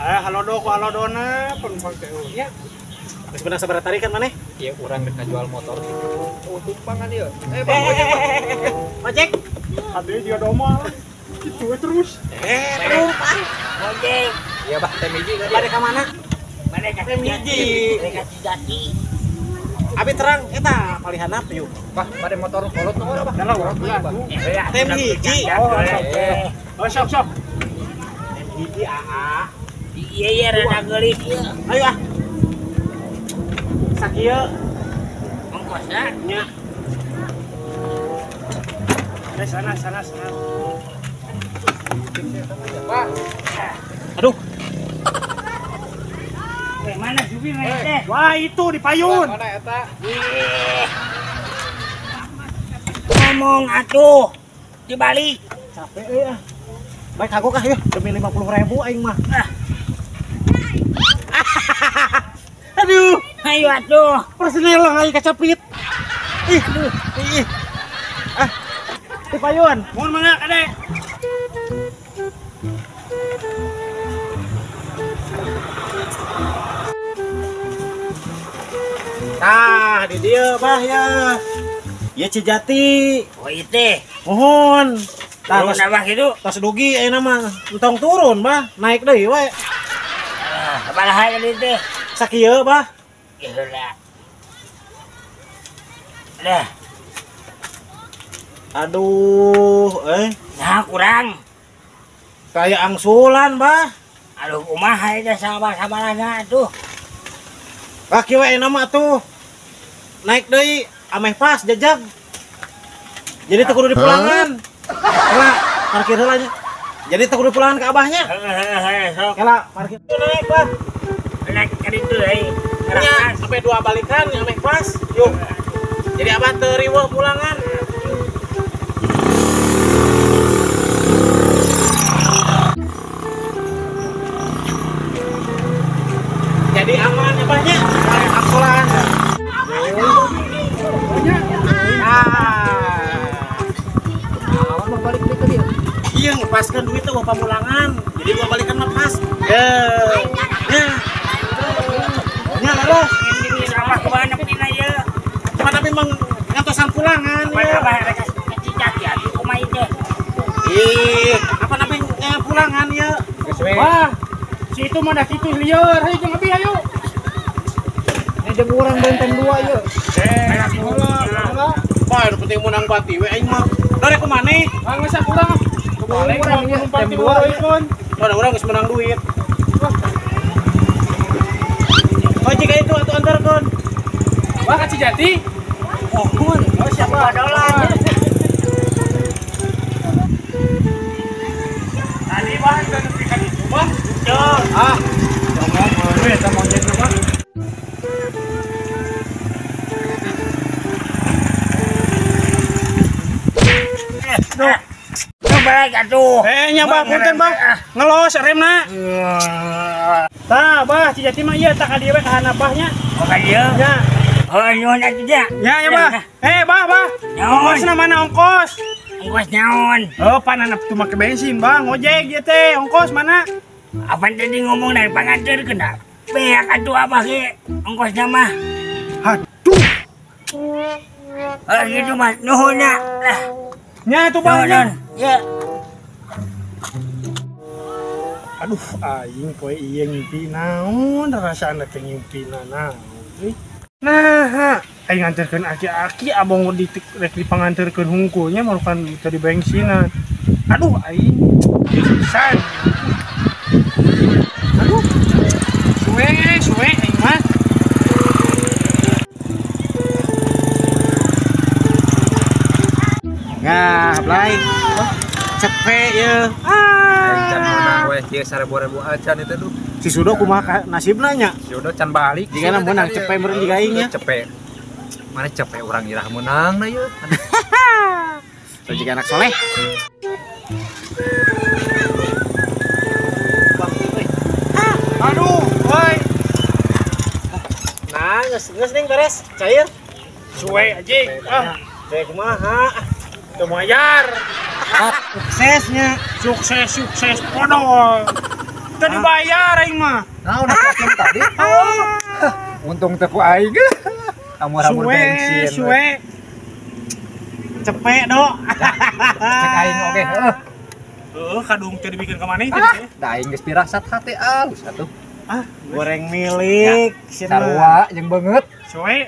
Halodo ku halodona penumpang teh nya. Geus beunang sabaraha tarikan maneh? Ieu urang rek ngajual motor. Oh, tumpangan ieu. Bang ojek. Ade juga domol. Gitu terus. Penumpang. Ojek. Iya, Bah, tem hiji kan. Bade ka mana? Bade ka tem hiji. Bade ka Cijati. Abi terang eta palihanap yuk. Bah, bade motor kolot nu ora, Bah? Bah. Tem hiji. Oh, sok sok. Tem hiji aa. Iya iya rada geulis ieu. Ayo ah. Sakieu ongkosna nya. Sana sana sana. Pak. Aduh. Mana supir teh? Wah, itu di payun. Mana eta? Ngomong atuh. Dibalik. Capek euy ah. Baik kagok ah yeuh demi 50.000 aing mah. Aduh, ayo atuh. Personel lah aing kacapit. Ih, ih. Ah. Di payun. Mohon mangga kade. Tah, di dieu bah ya. Ieu Cijati. Oh ieu teh. Mohon. Tah, turun abah kitu. Tos dugi ayeuna mah. Entong turun bah, naik deui we. Ah, sabaraha ieu teh? Sakieu bah. Ieu heula. Dah. Aduh, Nah, kurang. Kayak angsulan bah. Aduh, kumaha ieu teh sabar-sabarana atuh. Wah, kieu we ayeuna mah atuh. Naik deui ameh pas jajag. Jadi teu kudu dipulangan. Kela parkir heula nya. Jadi teu kudu dipulangan ka abahnya. Heeh, sok. Kela parkir naik bah. Naik ka ditu deui. Nya sampai dua balikan ameh pas. Yuk. Jadi abah teu riweuh pulangan. Jadi aman abahnya, angsulan. Nah, balik deui ka dieu. Iya, ngepaskeun duit teh pamulangan. Jadi dua balikan mah pas. Ye. Nya. Nya leres. Ini abah kumaha pina ieu? Cuman tapi mang ngantosan pulangan ya. Abah rek ka Cijati atuh kumaha ieu teh? Ih, apa nabi pulangan ya? Wah, si itu mah dah kitu lieur. Hayu jeung abi hayu. Ini jeung urang benten dua ieu. Wah, nu penting menang bati we aing mah. Dari ku maneh? Ah, geus ah urang. Balik urang ieu tem dua ikon. Wah, urang geus menang duit. Oh, jika itu atuh antarkeun. Wah, ka Cijati. Oh, mun. Oh, siapa? Dolar. Tadi bah teu nepi ka ditu bah. Ah, ngomong we eta monyet mah. Duh, balik atuh. Nya bah, punten bah. Ngelos remna. Tah, bah, Cijati mah ieu tah ka dieu we ka handap bah nya. Oh, ka dieu. Nya. Oh, nyuhun atuh nya. Nya, nya bah. Bah, bah. Ongkosna mana ongkos? Ongkos naon? Oh, pananap tuh make bensin, bah. Ngojek ieu teh, ongkos mana? Apa tadi ngomong dari panganteur kena? Beak atuh abah ge ongkosna mah. Aduh. Oh, gitu mah nuhun nya. Lah. Nya atuh bah. Ya. Aduh, aing poe ieu ngimpi naon rasana teh ngimpina naon euy. Nah, aing nganterkeun aki-aki abong di rek dipanganterkeun hungkulnya malukan teu di bensinan. Aduh, aing pisan. Aduh. Suwe, suwe aing mah. Nah, Blay. Cepet ye. Ah. Can menang we ieu 1000 acan itu duh. Si Sudo kumaha nasibna nya? Si Sudo can balik. Jigana menang cepet meureun jiga aing nya. Cepet. Mana cepet urang irah menang na ye. So jiga anak soleh. Aduh, woi. Nah, geus geus ning beres, cair. Suwe anjing. Ah, teh kumaha? Teu mayar. Suksesnya, sukses sukses podol. Teu dibayar aing mah. Naon aki-aki tadi? Untung teu ku aing. Amur-amur bensin. Suwe. Cepet, Dok. Cek aing oge, heuh. Heeh, kadung teu dibikin ka maneh teh. Da aing geus pirasat hate alus atuh. Ah, Goreng milik. Sarua jeung beungeut. Suwe.